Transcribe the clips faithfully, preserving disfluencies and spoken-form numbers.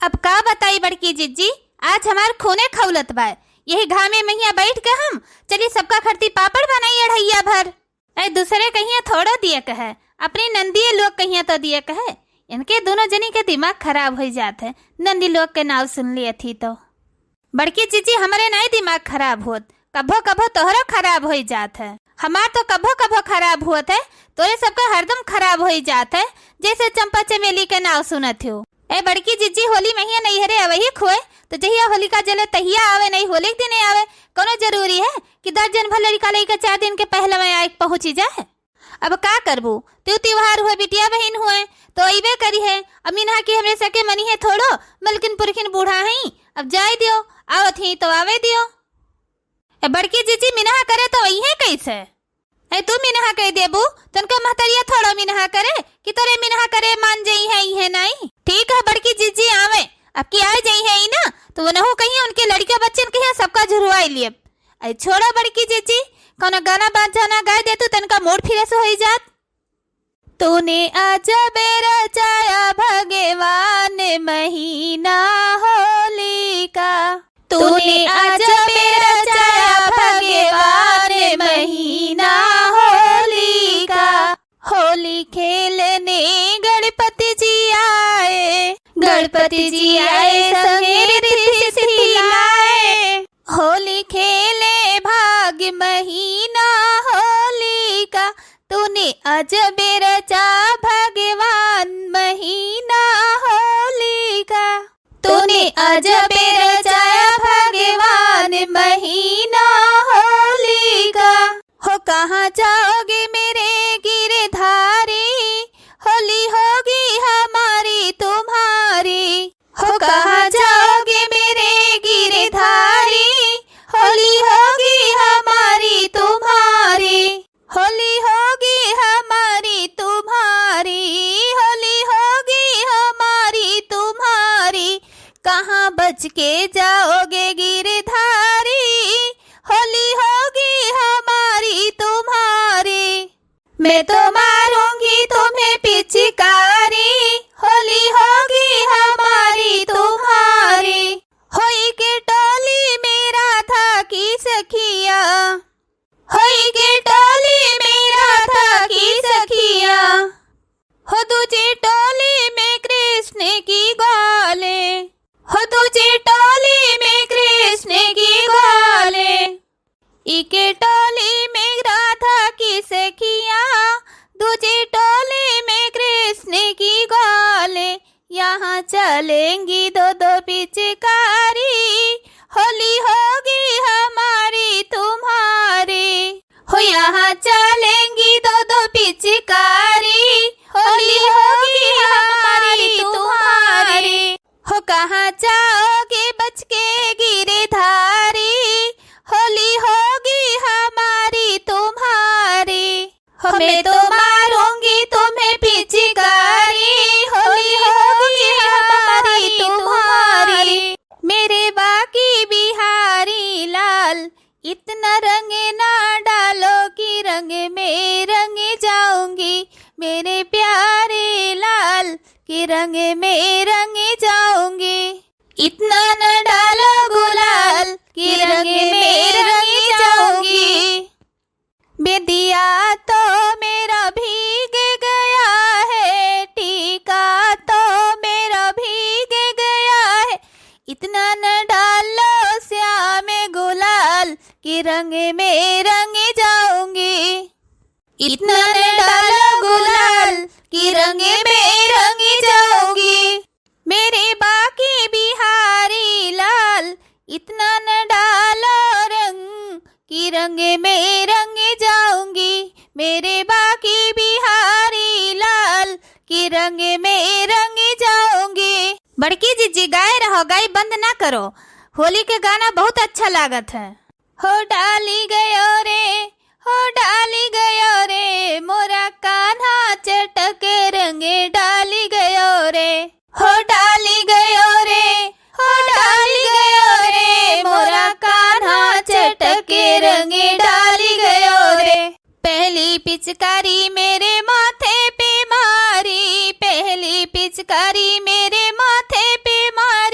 अब का बताई बड़की जिज्जी, आज हमार खूने खौलत बा। यही घामे महिया बैठ के हम चली सबका खरती पापड़ बनाई अढ़ैया भर। ऐ दूसरे कहिया थोड़ो दिए कहे, अपनी नंदिये लोग कहिया तो दिए कहे। इनके दोनों जनी के दिमाग खराब होइ जात है, नंदी लोग के नाव सुन लिए थी तो। बड़की जिज्जी, हमरे नाई दिमाग खराब होत, कभो कभो तोहरो खराब होइ जात है। हमार तो कभो कभो खराब होत है, तोरे सबका हरदम खराब होइ जात है, जैसे चंपा चमेली के नाव सुनत हो। ए बड़की जिज्जी, होली महिया नैहरे अवही खोए, तो जहिया होलिका जले तहिया आवे, नहीं होली के दिने आवे। कोनो जरूरी है कि दर्जन भर लड़का लइका चार दिन के पहले में आए पहुँची जाए? अब का करबू, त्यू त्योहार हुए, बिटिया बहिन हुए, तो अइबे करी है। अब मिनहा की हमरे सके मनी है थोड़ो, मलकिन पुरखिन बूढ़ा हई, अब जाए दियो, आवत ही तो आवे दियो। ए बड़की जिज्जी, मिनहा करे तो अइहे कैसे? ए तू मिनहा कह देबू, तनका महतरिया थोड़ो मिनहा करे कि तोरे मिनहा करे मान जइहे, इहे नाई। ठीक है बड़की जिज्जी आवे, अब की आए जइहे ई ना, तो वनहु कहिया उनके लड़का बच्चन कहिया सबका झुरवाई लिए। ऐ छोड़ा बड़की जिज्जी, कौनो गाना बाजाना गाए दे तू, तनका मूड फ्रेश होई जात। तूने अजब रचाया भगवान महीना होली का, तूने अजब रचाया भगवान महीना होली का। होली खेलने गणपति जी आए, गणपति जी आए संगे रिद्धि सिद्धि लाए। होली खेले भाग महीना होली का, तूने अजब रचा भगवान महीना होली का। तूने अजब रचाया भगवान महीना होली का। हो कहाँ जाओगे मेरे गिरधारी, होली होगी हमारी तुम्हारी। हो कहाँ जाओगे मेरे गिरधारी, होली होगी हमारी तुम्हारी। होली होगी हमारी तुम्हारी, होली होगी हमारी तुम्हारी। कहाँ बच के जाओगे गिरधारी, होली होगी हमारी तुम्हारी। मैं तो मारूंगी तुम्हें पिचकारी, होली होगी हमारी तुम्हारी। होई के टोली में राधा की सखिया, होई के टोली में राधा की सखिया। हो दूजी टोली में कृष्ण की ग्वाले, हो दूजी टोली में कृष्ण की ग्वाले। इके टोली में राधा की सखिया, दूजी टोली में कृष्ण की ग्वाले। यहाँ चलेंगी दो दो पिचकारी, होली होगी हमारी तुम्हारी। हो यहाँ चलेंगी दो दो पिचकारी, होली होगी हमारी तुम्हारी। हो कहाँ जाओगे बच के गिरधारी, होली होगी हमारी तुम्हारी। हो मैं तो मारूंगी तुम्हें पिचकारी, होली होगी हमारी तुम्हारी। मेरे बाकी बिहारी लाल, इतना रंग ना डालो कि रंग में रंग जाऊंगी, मेरे प्यारे लाल, कि रंग में रंग जाऊंगी। इतना न डालो गुलाल कि रंग में रंग जाऊंगी। बिंदिया तो मेरा भीग गया है, टीका तो मेरा भीग गया है। इतना न डालो श्याम गुलाल कि रंग में रंग जाऊंगी। इतना न डालो गुलाल कि रंग में रंग जाऊंगी। मेरे बाकी बिहारी लाल, इतना न डालो रंग कि रंग में रंग जाऊंगी। मेरे बाकी बिहारी लाल, कि रंग में रंग जाऊंगी। बड़की जिज्जी गाए रहो, गाई बंद ना करो। होली के गाना बहुत अच्छा लागत है। हो डाली गयो रे, हो डाली गयो रे, मोरा कान्हा चटक रंग डाली गयो रे। हो डाली गयो रे, हो डाली गयो रे, मोरा कान्हा चटक रंग डाली गयो रे। पहली पिचकारी मेरे माथे पे मारी, पहली पिचकारी मेरे माथे पे मारी।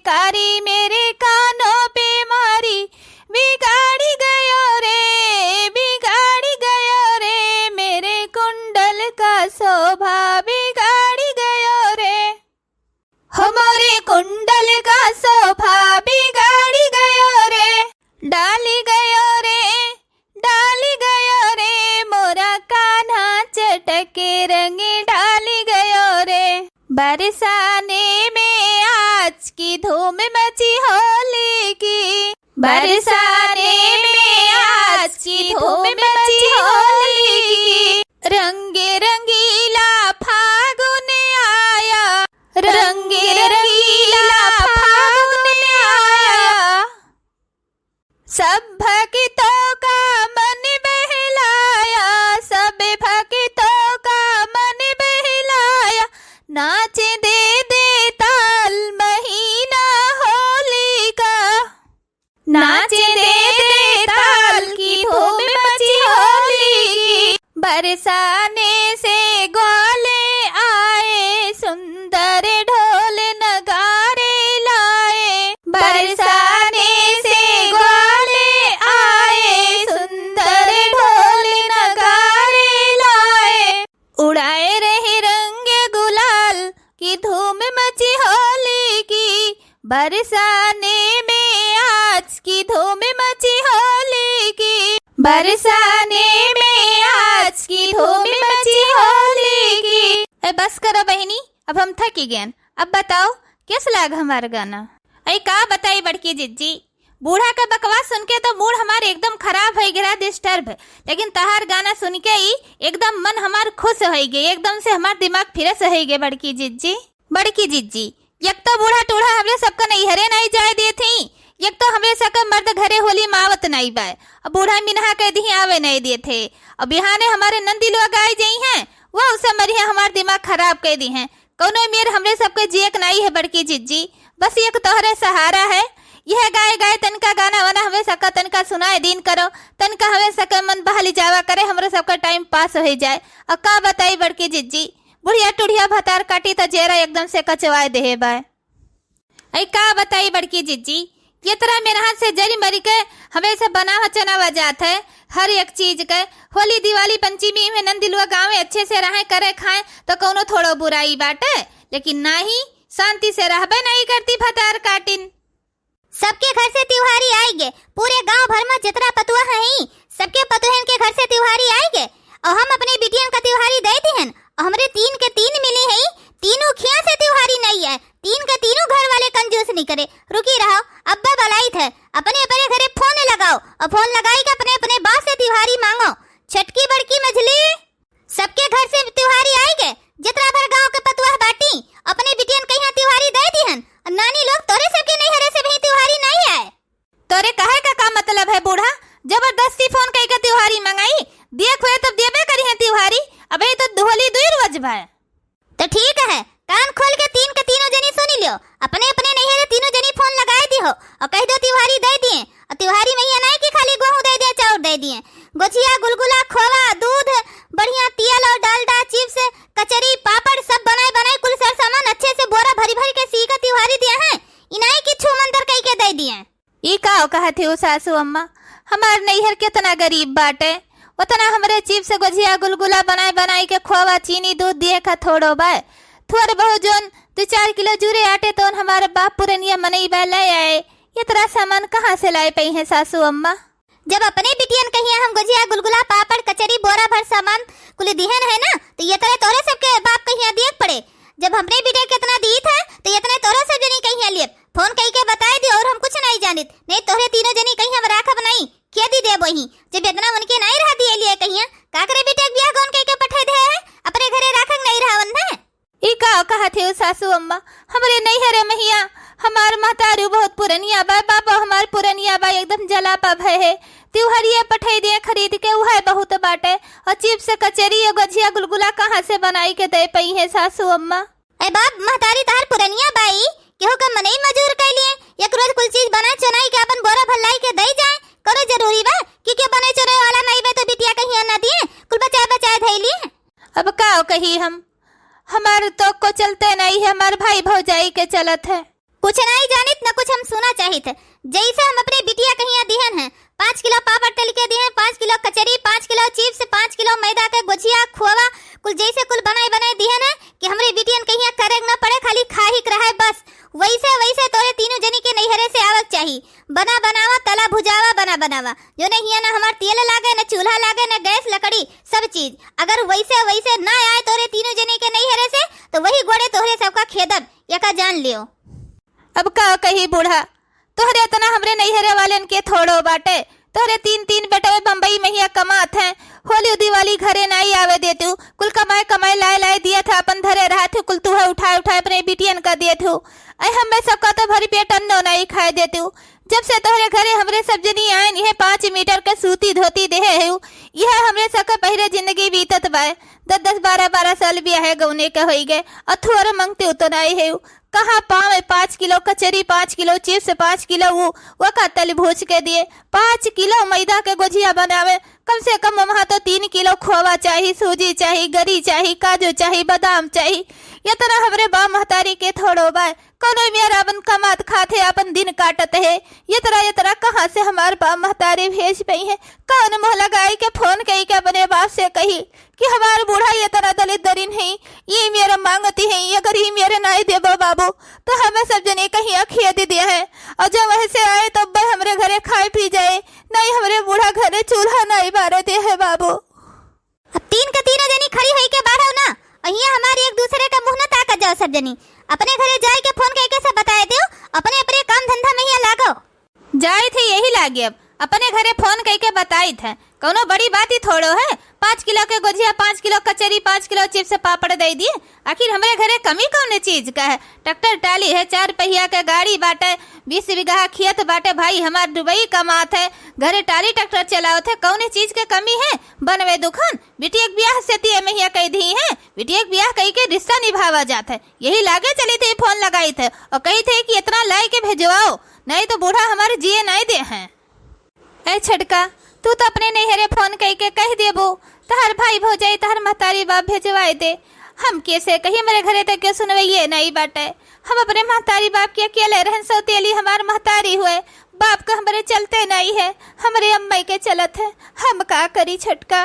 कारी मेरे कानों पे मारी, बिगाड़ी गयो रे, बिगाड़ी गयो रे, मेरे कुंडल का शोभा बिगाड़ी गयो रे। हो मोरे कुंडल का शोभा बिगाड़ी गयो रे, डाली गयो रे, डाली गयो रे, मोरा कान्हा चटके रंग डाली गयो रे। बरसाने में आज की धूम मची होली की, बरसाने में आज की धूम मची होली की। रंग रंगीला फागुन आया, रंग रंगीला फागुन आया। सब भक्तों का मन बहलाया, सब भक्तों का मन बहलाया। नाच दे दे ताल महीना होली का, नाच दे दे ताल की धूम मची होली की। बरसाने से ग्वाले आए, सुंदर ढोल नगारे लाए। बरसाने से ग्वाले आए, सुंदर ढोल नगारे लाए। उड़ाए रहे रंग गुलाल की धूम मची होली की। बरसाने में आज की धूम मची होली की, बरसाने में आज की धूम मची होली की। ए, बस करो बहिनी, अब हम थकी गयन। अब बताओ, कैस लाग हमार गाना? ए, का बताई बड़की जिज्जी, बूढ़ा के बकवास सुन के तो मूड हमार एकदम खराब होइ गया, disturb। लेकिन तहार गाना सुन के ही एकदम मन हमार खुश होइ गए, एकदम से हमार दिमाग fresh होइ गए बड़की जिज्जी। बड़की जिज्जी, एक तो बूढ़ा टूढ़ा हमरे सबका नैहरे नाई जाए देत ही, एक तो हमरे सबका मर्द घरे होली मावत नाई बाय, अब बूढ़ा मिनहा कह दिही आवे नाई देत है। अब बिहाने हमारे नंदी लोग आए जइहैं, वह उसे मरिया हमार दिमाग खराब कह दिहैं। कौनो मेर हमरे सबके जियक नाई है बड़की जिज्जी, बस एक तोहरे सहारा है। यह गाए गाए तनिका गाना वाना हमरे सबका तनिका सुनाए दीन करो, तनिका हमरे सबके मन बहली जावा करे, हमरे सबका time pass होइ जाए। अब का बताई बड़की जिज्जी, बुढ़िया टुढ़िया भतार काटी त जेरा एकदम से कचवाए देहे बाय। ऐ का बताई बड़की जिज्जी, ये तरह मेहनत से जरी मरी के हमें से बनावा चनावा जात है। हर एक चीज के होली दिवाली पंचमी में नंदिलुआ गाँव में अच्छे से रहें, करे खाएं तो कौनो थोड़ो बुराई बाटे, लेकिन नाही, शांति से रहबे नहीं करती भतार काटिन। सबके घर से तिउहारी आइगे, पूरे गांव भर में जितना पतुआ हईं, सबके पतुहन के घर से तिउहारी आइगे। और हम अपने बिटियन का तिउहारी दे दिहन, और हमरे तीन के तीन मिली हईं, तीनों खिया से तिउहारी नहीं है, तीन के तीनों घर वाले कंजूस नहीं करे। रुकी रहो, अब्बा बलाई थे, अपने अपने घरे फोन लगाओ, और फोन लगाई के अपने अपने बा से तिउहारी मांगो। छोटकी बड़की मझली, सबके घर से तिउहारी आइगे, जितना भर गांव के पतुआ बाटी, अपने बिटियन के यहाँ तिउहारी दे दिहन। नानी लोग, तोरे सबके नैहरे से भी तिउहारी नहीं आए। तोरे कहे का का मतलब है बूढ़ा? जबरदस्ती फोन कई के तिउहारी मंगाई, दिए खुए तब देबे करी है तिउहारी। अबे तो होली दुई रोज भाई। तो ठीक है, कान खोल के तीन के तीनों जनी सुनी लियो, अपने अपने नैहरे तीनों जनी फोन लगाए दिहो और कह दो तिउहारी दे दिए। और तिउहारी में ये नहीं कि खाली गेहूं दे दिए, चाउर दे दिए, गोझिया, गुलगुला, खोवा, दूध, बढ़िया तेल और डालडा, chips, कचरी, पापड़ सब बनाए बनाए कुल सर सामान अच्छे से बोरा भरी भरी के सी का तिउहारी दिया है। इनाई की छू मंतर कई के दे दिए। ई का कहत हो सासू अम्मा, हमार नैहर कितना गरीब बाटे, उतना हमरे chips, गोझिया, गुलगुला बनाए बनाए के खोवा, चीनी, दूध दिए का थोड़ो बा। थोड़ बहुत जोन दो चार किलो जूरे आटे तोन हमारे बाप पुरनिया मनई बा ले आए, इतना सामान कहाँ से लाए पई हैं सासू अम्मा? जब अपने बिटियन कहिया हम गोझिया, गुलगुला, पापड़, कचरी, बोरा भर सामान कुल दिहन है ना, तो ये तरह तोरे सबके बाप कहिया दिए के पड़े। जब हमरे बिटिया कितना दीत है, तो इतने तोरे सब जनी कहिया लिए। फोन कई के बताए दियो और हम कुछ नहीं जानित। नहीं तोरे तीनों जनी कहीं हम राखब नहीं, के दी देबो ही। जब इतना उनके नहीं रह दिए लिए कहिया, का करे बिटिया के बियाह गौन कई के पठाए दे है, अपने घरे राखक नहीं रहा उन्हें। ई का कहत हो सासू अम्मा? हमरे नैहरे महिया हमार महतारू बहुत पुरनिया बा, बाबा हमार पुरनिया बा, एकदम जलापा भय है। तिउहरिये पठाई दे खरीद के, उहे बहुत बाटे। और chips, कचरी, और गोझिया, गुलगुला कहाँ से बनाई के दे पई है सासू अम्मा? ए बाप, महतारी तहार पुरनिया बाई, केहू के मनई मजूर कई लिए, एक रोज कुल चीज बनाए चुनाई के अपन बोरा भर लाई के दे जाए। करो जरूरी बा कि के बने चुनाई वाला नहीं बे तो बिटिया कहिया ना दिए, कुल बचाए बचाए धई लिए। अब का कही हम, हमार तो को चलते नहीं है, हमार भाई भौजाई के चलत है। कुछ नहीं जानित, चाहित है। जैसे हम अपने बिटिया कहिया दिहन है, पाँच किलो पापड़ तल के दिहन, पाँच किलो कचरी, पाँच किलो चिप्स, पाँच किलो मैदा के गोझिया, खोवा, कुल जैसे कुल बनाई बनाई दिहन है कि हमरे बिटियन कहिया करे के न पड़े, खाली खाही के रहे बस। वैसे, वैसे तोरे तीनों जनी के नैहरे से आवक चाही। बना बनावा, तला भुजावा, बना बनावा। जो नहीं हिया ना हमार तेल लागे, ना चूल्हा लागे, ना गैस, लकड़ी, सब चीज। अगर वैसे, वैसे ना आए तोरे तीनों जनी के नैहरे से, तो वही गोड़े तोहरे सबका खेदब, यका जान लियो। अब का कही बूढ़ा, तोहरे इतना हमरे नैहरे वालेन के थोड़ो बाटे। तोहरे तीन, तीन बेटवे बम्बई महिया कमात हैं, होली दिवाली घरे नाई आवे देतू, कुल कमाए, कमाए, लाए, लाए दिया था, अपन धरे रहा थे, कुल तुहे उठाए, उठाए अपने बिटियन का दिए थे। ऐ हमें सबका तो भरी पेट अन्नो नाई खाए देतू। जब से तोहरे घरे हमरे सब जनी आए, इहे पाँच मीटर के सूती धोती देहे है, यह हमरे सबके पहिरे जिंदगी बीतत बाए। दस, दस, बारह, बारह साल बियाहे गौने के होई गए, अथुअर मंगते उतनाई है। कहाँ पावे पाँच किलो कचरी, पाँच किलो चिप्स, पाँच किलो वो, वो का तल भूज के दिए, पाँच किलो मैदा के गोझिया बनावे, कम से कम वहाँ तो तीन किलो खोवा चाही, सूजी चाही, गरी चाही, काजू चाही, बादाम चाही। ये तरह हमरे बा महतारी के थोड़ो बाय, कौनो मेर अपन कमात खात है, अपन दिन काटत है। ये तरह, ये तरह कहाँ से हमार बा महतारी भेज पई है? कौन मुँह लगाई के फोन कई के अपने बाप से कही कि हमार बूढ़ा ये तरह दलित दरिन है, ये मेरे मांगती है, अगर ये मेरे नाई देबो बाबू, तो हमें सब जने कहीं अखिया दे दिया है। और जब वहीं से आए, तब बे हमरे घरे खाए पी जाए, नहीं हमरे बूढ़ा घरे चूल्हा नहीं बारे दे है बाबू। अब तीन के तीनों जनी खड़ी होई के बाढ़ो ना, और हियाँ हमार एक दूसरे का मुँह ना ताकत जाओ सब जनी। अपने घरे जाए के फोन करके सब बताए दियो, अपने, अपने काम धंधा में हियाँ लागो। जाइत है यही लागे, अब अपने घरे फोन कइके बताइत है, कौनो बड़ी बात ही थोड़ो है। पाँच किलो के गोझिया, पाँच किलो कचरी, पाँच किलो चिप्स पापड़ दे दिए, आखिर हमरे घरे कमी कौने चीज का है? ट्रैक्टर टाली है, चार पहिया के गाड़ी बाटे, बीस बीघा खेत बाटे, भाई हमार दुबई कमात है, घरे टाली ट्रैक्टर चलावत है, कौने चीज के कमी है? बनवे दुखन, बिटिया के बियाह से तिये महिया कह दी है, बिटिया के बियाह कही के रिश्ता निभावा जात है, यही लागे चली थे फोन लगाई थे और कही थे कि इतना लाई के भेजवाओ, नहीं तो बूढ़ा हमारे जिए नहीं दे हैं। ए छटका, तू तो अपने नैहरे फोन कई के कह देबो, तहर भाई भौजाई, तहर महतारी बाप भेजवाए दे। हम कैसे कही, हमरे घरे तक के सुनवैये नहीं बाटे। हम अपने महतारी बाप के अकेले रहन सौतेली हमार महतारी हुए, बाप का हमरे चलते नहीं है, हमरे अम्मई के चलत है। हम का करी छटका?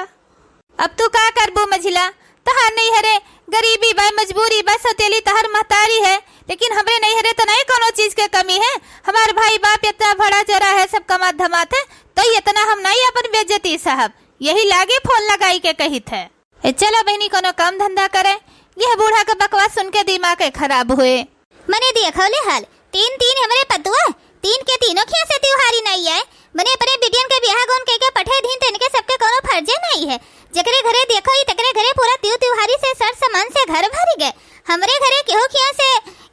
अब तू का करबू मझिला? तहार नैहरे गरीबी बा, मजबूरी बा, सौतेली तहार महतारी है, लेकिन हमरे नैहरे तो नहीं कोनो चीज के कमी है। हमार भाई बाप इतना बड़ा जरा है, सब कमात धमात है, तो इतना हम नहीं अपन बेइज्जती सहब। यही लागे फोन लगाई के कहित है। ए, चलो बहनी, कोनो काम धंधा करे। यह बूढ़ा के बकवास सुन के दिमाग के खराब हुए। मने देखो ले हाल, तीन तीन हमरे पतुआ, तीन के तीनों खिया से त्योहारी नहीं आए। मने अपने बिटियन के बियाह गोन कह के पठे दीन, तो इनके सबके कोनो फर्जे नहीं है। जेकरे घरे देखो ही, तेकरे घरे पूरा तीव त्योहारी से सर सामान से घर भर गए। हमरे घरे केहू खिया से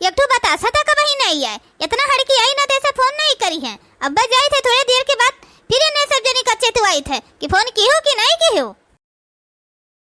एक ठो बतासा तक वही नहीं आए। इतना हड़की आई ना, जैसे फोन नहीं करी है। अब बस जाई थे थोड़े देर के बाद, फिर इन्हें सब जनी कच्चे तू आई थे कि फोन की हो कि नहीं की हो।